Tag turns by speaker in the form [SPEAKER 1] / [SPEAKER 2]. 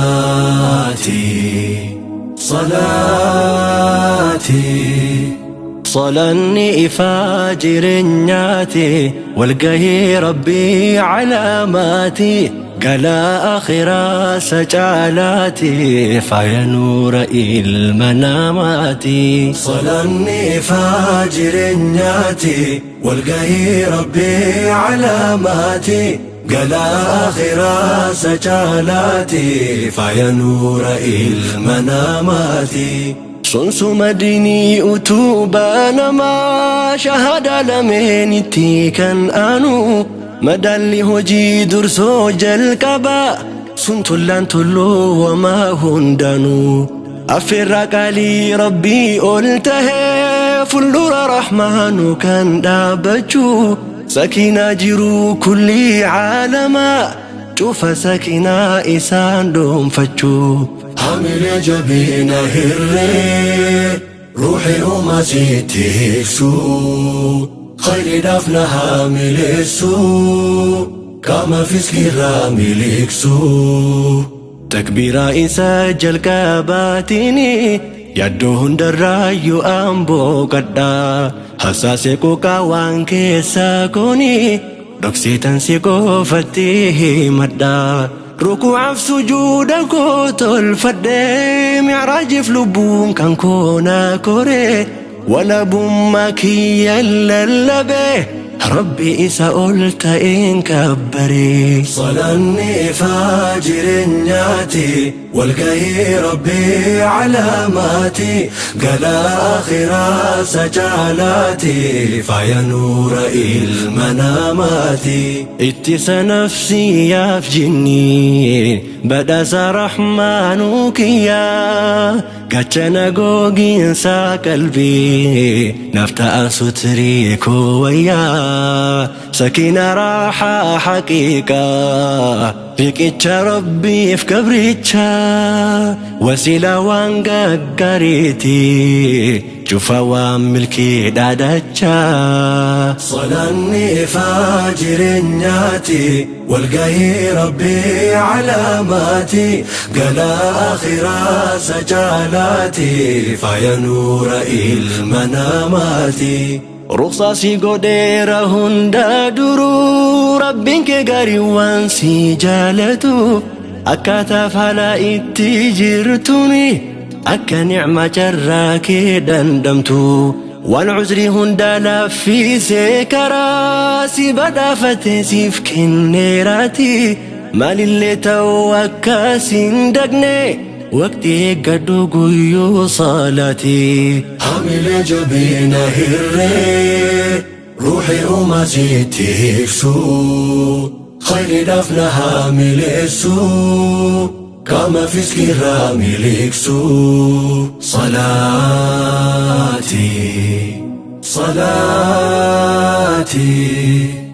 [SPEAKER 1] صلاتي صلاتي.
[SPEAKER 2] Salanni ifaa jireenyaati, walgahii Rabbii calaamaati, galaa akhiraa caalaati, faaya nuura ilma namaati.
[SPEAKER 1] Salanni ifaa jireenyaati, walgahii Rabbii calaamaati, galaa akhiraa caalaati, faaya nuura ilma namaati.
[SPEAKER 2] Sonsuma diinii utubaa namaa, shahadaa lameenitti kan aanu, madaalli hojii dursoo jalqabaa, sun tollaan tolloo wamaa hundaanuu. Affeerraa qaalii Rabbii ol tahee, fuuldura Rahmaanu kan dhaabbachuu, sakinaa jiruu kullii caalamaa, cufa sakinaa isaan dhuunfachuu.
[SPEAKER 1] Hamilee jabeena hirree ruuxii uumaa sitti hiiksuu, khayriidhaaf na haamileessuu, qaama fiskiirraa miliqsuu.
[SPEAKER 2] Takbiiraa isa jalqabaatiin yaaddoo hundarraayyuu amboo qadhaa, hasaasee quuqaa waan keessaa kuni dhokseetan si qofatti himadhaa. Rukuucaaf sujuuda koo tolfadhee, micraajiif lubbuun kan koo naa koree, walabummaa kiyya lallabee, Rabbi isa ol ta'een kabbaree.
[SPEAKER 1] Salanni ifaa jireenyaati, walgahii Rabbii calaamaati, galaa akhiraa caalaati, faaya nuura ilma namaati.
[SPEAKER 2] Ittisa nafsiyaaf jinnii, badhaasa Rahmaanuu kiyyaa, gachana gogiinsa qalbii, naaf ta'a sutrii koo wayyaa, sakina raaxaa haqiiqaa, riqicha Rabbiif gabricha, wasiila waan gaggariiti, cufa waan milkii dhaadachaa.
[SPEAKER 1] Salanni ifaa jireenyaati, walgahii Rabbii calaamaati, galaa akhiraa caalaati, faaya nuura ilma namaati.
[SPEAKER 2] Ruqsaa si godheera hunda duruu, Rabbiin kee gaarii waan si jaalatuuf, akkaataa haala itti jirtuuni akka nicma carraa kee dhandhamtu, waan cuzrii hunda laaffisee karaa si badhaafate siif kenneeraati, maalillee ta'uu akkas hin dagne, waqtii eeggadhu guyyuu salaati.
[SPEAKER 1] Hamilee jabeena hirree ruuxii uumaa sitti hiiksuu, khayriidhaaf na haamileessuu, qaama fiskiirraa miliqsuu. Salaatii, salaatii.